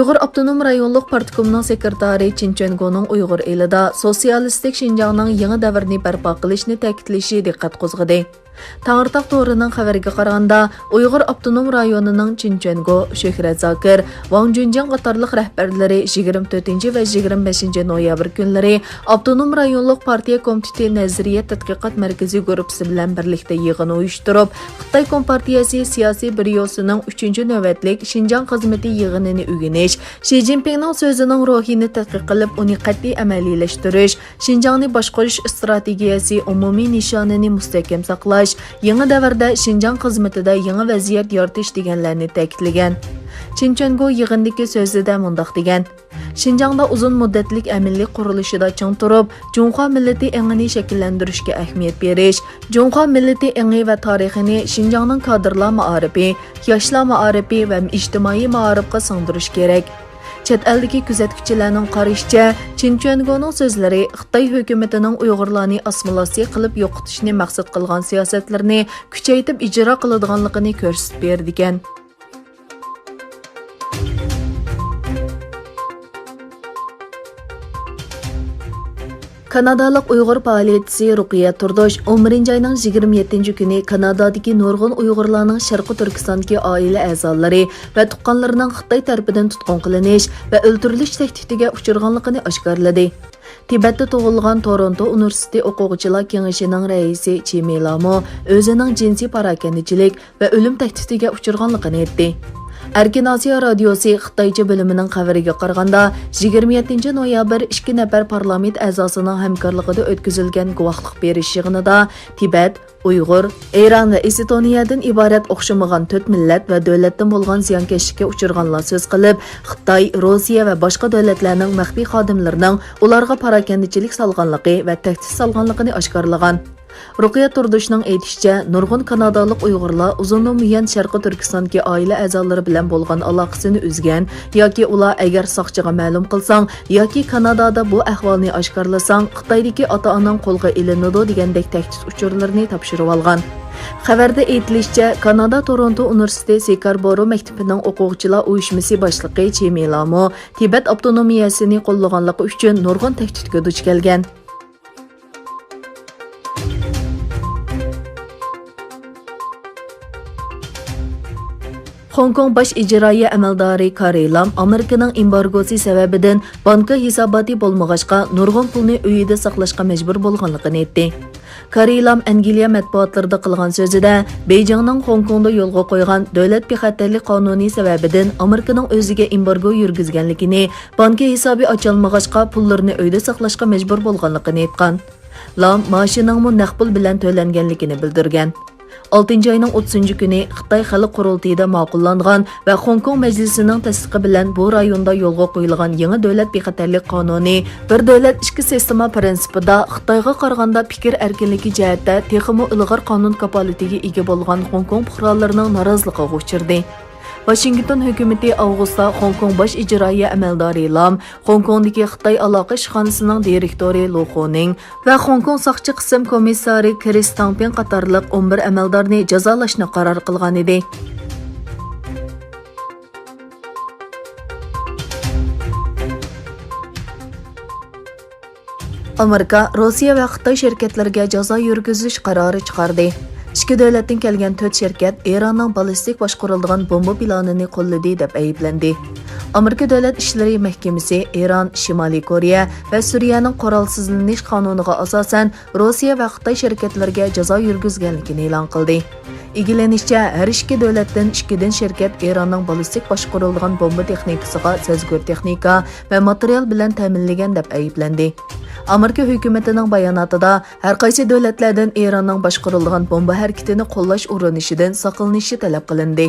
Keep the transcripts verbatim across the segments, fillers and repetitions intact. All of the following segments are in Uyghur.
ئۇيغۇر ئاپتونوم رايونلۇق پارتكومنىڭ سېكرېتارى چىن چۈەنگونىڭ ئۇيغۇر ئېلىدا سوتسىيالىستىك شىنجاڭنىڭ يېڭى دەۋرىنى بەرپا قىلىشنى تەكىتلىشى دىققەت قوزغىدى. تەڭرىتاغ تورىنىڭ خەۋىرىگە قارىغاندا، ئۇيغۇر ئاپتونوم رايونىنىڭ چىن چۈەنگو، شۆھرەت زاكىر، ۋاڭ جۈنجىڭ قاتارلىق رەھبەرلىرى يىگىرمە تۆتىنچى ۋە يىگىرمە بەشىنچى نويابىر كۈنلىرى ئاپتونوم رايونلۇق پارتىيە كومىتېتى نەزەرىيە تەتقىقات مەركىزى گۇرۇپپىسى بىلەن بىرلىكتە يىغىن ئۇيۇشتۇرۇپ، خىتاي كومپارتىيەسى سىياسىي بيۇروسىنىڭ ئۈچىنچى نۆۋەتلىك شىنجاڭ خىزمىتى يىغىنىنى ئۆگىنىش، شى جىنپىڭنىڭ سۆزىنىڭ روھىنى تەتقىق قىلىپ، ئۇنى قەتئىي ئەمەلىيلەشتۈرۈش، شىنجاڭنى باشقۇرۇش ئىستراتېگىيەسى ئومۇمىي نىشانىنى مۇستەھكەم ساقلاش، يېڭى دەۋردە شىنجاڭ خىزمىتىدە يېڭى ۋەزىيەت يارىتىش دېگەنلەرنى تەكىتلىگەن. چىن چۈەنگو يىغىندىكى سۆزىدە مۇنداق دېگەن: شىنجاڭدا ئۇزۇن مۇددەتلىك ئەمىنلىك قۇرۇلۇشىدا چىڭ تۇرۇپ، جۇڭخۇا مىللىتى ئېڭىنى شەكىللەندۈرۈشكە ئەھمىيەت بېرىش، جۇڭخۇا مىللىتى ئېڭى ۋە تارىخىنى شىنجاڭنىڭ كادىرلار مائارىپى، ياشلار مائارىپى ۋە ئىجتىمائىي مائارىپقا سىڭدۈرۈش كېرەك. چەت ئەلدىكى كۆزەتكۈچىلەرنىڭ قارىشىچە، چىن چۈەنگونىڭ سۆزلىرى خىتاي ھۆكۈمىتىنىڭ ئۇيغۇرلارنى ئاسسىمىلياتسىيە قىلىپ يوقىتىشنى مەقسەت قىلغان سىياسەتلىرىنى كۈچەيتىپ ئىجرا قىلىدىغانلىقىنى كۆرسىتىپ بېرىدىكەن. كانادالىق ئۇيغۇر پائالىيەتچىسى رۇقىيە تۇردۇش ئون بىرىنچى ئاينىڭ يىگىرمە يەتتىنچى كۈنى كانادادىكى نۇرغۇن ئۇيغۇرلارنىڭ شەرقىي تۈركىستاندىكى ئائىلە ئەزالىرى ۋە تۇغقانلىرىنىڭ خىتاي تەرىپىدىن تۇتقۇن قىلىنىش ۋە ئۆلتۈرۈلۈش تەھدىتىگە ئۇچرىغانلىقىنى ئاشكارىلىدى. تىبەتتە تۇغۇلغان تورونتو ئۇنىۋېرسىتېتى ئوقۇغۇچىلار كېڭىشىنىڭ رەئىسى چى مېلامۇ ئۆزىنىڭ جىنسىي پاراكەندىچىلىك ۋە ئۆلۈم تەھدىتىگە ئۇچرىغانلىقىنى ئېيتتى. ئەركىن ئاسىيا رادىيوسى خىتايچە بۆلۈمىنىڭ خەۋىرىگە قارىغاندا، يىگىرمە يەتتىنچى نويابىر ئىككى نەپەر پارلامېنت ئەزاسىنىڭ ھەمكارلىقىدا ئۆتكۈزۈلگەن گۇۋاھلىق بېرىش يىغىنىدا تىبەت، ئۇيغۇر، ئىران ۋە ئېستونىيەدىن ئىبارەت ئوخشىمىغان تۆت مىللەت ۋە دۆلەتتىن بولغان زىيانكەشلىككە ئۇچرىغانلار سۆز قىلىپ، خىتاي، روسىيە ۋە باشقا دۆلەتلەرنىڭ مەخپىي خادىملىرىنىڭ ئۇلارغا پاراكەندىچىلىك سالغانلىقى ۋە تەھدىت سالغانلىقىنى ئاشكارىلىغان. رۇقىيە تۇردۇشنىڭ ئېيتىشىچە، نۇرغۇن كانادالىق ئۇيغۇرلار ئۇزۇندىن بۇيان شەرقىي تۈركىستاندىكى ئائىلە ئەزالىرى بىلەن بولغان ئالاقىسىنى ئۈزگەن ياكى ئۇلار ئەگەر ساقچىغا مەلۇم قىلساڭ ياكى كانادادا بۇ ئەھۋالنى ئاشكارىلىساڭ، خىتايدىكى ئاتا-ئاناڭ قولغا ئېلىنىدۇ دېگەندەك تەھدىت ئۇچۇرلىرىنى تاپشۇرۇۋالغان. خەۋەردە ئېيتىلىشىچە، كانادا تورونتو ئۇنىۋېرسىتېتى سىكاربورو مەكتىپىنىڭ ئوقۇغۇچىلار ئۇيۇشمىسى باشلىقى چى مېلامۇ تىبەت ئاپتونومىيەسىنى قوللىغانلىقى ئۈچۈن نۇرغۇن تەھدىتكە دۇچ كەلگەن. خوڭكوڭ باش ئىجرائىيە ئەمەلدارى كاررى لام ئامېرىكىنىڭ ئېمبارگوسى سەۋەبىدىن بانكا ھېساباتى بولمىغاچقا، نۇرغۇن پۇلنى ئۆيىدە ساقلاشقا مەجبۇر بولغانلىقىنى ئېيتتى. كاررى لام ئەنگلىيە مەتبۇئاتلىرىدا قىلغان سۆزىدە، بېيجىڭنىڭ خوڭكوڭدا يولغا قويغان دۆلەت بىخەتەرلىك قانۇنى سەۋەبىدىن ئامېرىكىنىڭ ئۆزىگە ئېمبارگو يۈرگۈزگەنلىكىنى، بانكا ھېسابى ئاچالمىغاچقا، پۇللىرىنى ئۆيدە ساقلاشقا مەجبۇر بولغانلىقىنى ئېيتقان. لام مائاشىنىڭمۇ نەق پۇل بىلەن تۆلەنگەنلىكىنى بىلدۈرگەن. ئالتىنچى ئاينىڭ ئوتتۇزىنچى كۈنى خىتاي خەلق قۇرۇلتىيىدا ماقۇللانغان ۋە خوڭكوڭ مەجلىسىنىڭ تەستىقى بىلەن بۇ رايوندا يولغا قويۇلغان يېڭى دۆلەت بىخەتەرلىك قانۇنى بىر دۆلەت ئىككى سىستېما پىرىنسىپىدا خىتايغا قارىغاندا پىكىر ئەركىنلىكى جەھەتتە تېخىمۇ ئىلغار قانۇن كاپالىتىگە ئىگە بولغان خوڭكوڭ پۇقرالىرىنىڭ نارازىلىقىغا ئۇچرىدى. ۋاشىنگتون ھۆكۈمىتى ئاۋغۇستتا خوڭكوڭ باش ئىجرائىيە ئەمەلدارى لام، خوڭكوڭدىكى خىتاي ئالاقە ئىشخانىسىنىڭ دىرېكتورى لۇ خۇنىڭ ۋە خوڭكوڭ ساقچى قىسىم كومىسسارى كرىس تاڭپىڭ قاتارلىق ئون بىر ئەمەلدارنى جازالاشنى قارار قىلغانىدى. ئامېرىكا روسىيە ۋە خىتاي شىركەتلىرىگە جازا يۈرگۈزۈش قارارى چىقاردى. ئىككى دۆلەتتىن كەلگەن تۆت شىركەت ئىراننىڭ بالىستىك باشقۇرۇلىدىغان بومبا پىلانىنى قوللىدى دەپ ئەيىبلەندى. ئامېرىكا دۆلەت ئىشلىرى مەھكىمىسى ئىران، شىمالىي كورېيە ۋە سۈرىيەنىڭ قورالسىزلىنىش قانۇنىغا ئاساسەن، روسىيە ۋە خىتاي شىركەتلىرىگە جازا يۈرگۈزگەنلىكىنى ئېلان قىلدى. ئىگىلىنىشىچە، ھەر ئىككى دۆلەتتىن ئىككىدىن شىركەت ئىراننىڭ بالىستىك باشقۇرۇلىدىغان بومبا تېخنىكىسىغا سەزگۈر تېخنىكا ۋە ماتېرىيال بىلەن تەمىنلىگەن دەپ ئەيىبلەندى. ئامېرىكا ھۆكۈمىتىنىڭ باياناتىدا ھەر قايسى دۆلەتلەردىن ئىراننىڭ باشقۇرۇلىدىغان بومبا ھەرىكىتىنى قوللاش ئۇرۇنۇشىدىن ساقلىنىشى تەلەپ قىلىندى.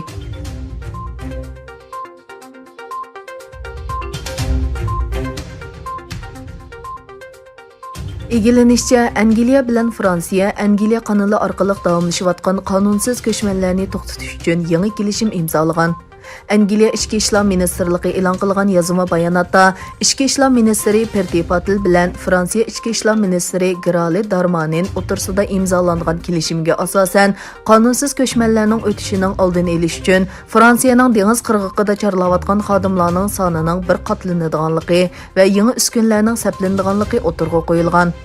ئىگىلىنىشىچە، ئەنگلىيە بىلەن فرانسىيە ئەنگلىيە قانىلى ئارقىلىق داۋاملىشىۋاتقان قانۇنسىز كۆچمەنلەرنى توختىتىش ئۈچۈن يېڭى كېلىشىم ئىمزالىغان. ئەنگلىيە ئىچكى ئىشلار مىنىستىرلىقى ئېلان قىلغان يازما باياناتتا، ئىچكى ئىشلار مىنىستىرى پېرتى پاتېل بىلەن فرانسىيە ئىچكى ئىشلار مىنىستىرى گرالى دارمانىن ئوتتۇرىسىدا ئىمزالانغان كېلىشىمگە ئاساسەن، قانۇنسىز كۆچمەنلەرنىڭ ئۆتۈشىنىڭ ئالدىنى ئېلىش ئۈچۈن، فرانسىيەنىڭ دېڭىز قىرغىقىدا چارلاۋاتقان خادىملارنىڭ سانىنىڭ بىر قاتلىنىدىغانلىقى ۋە يېڭى ئۈسكۈنىلەرنىڭ سەپلىنىدىغانلىقى ئوتتۇرىغا قويۇلغان.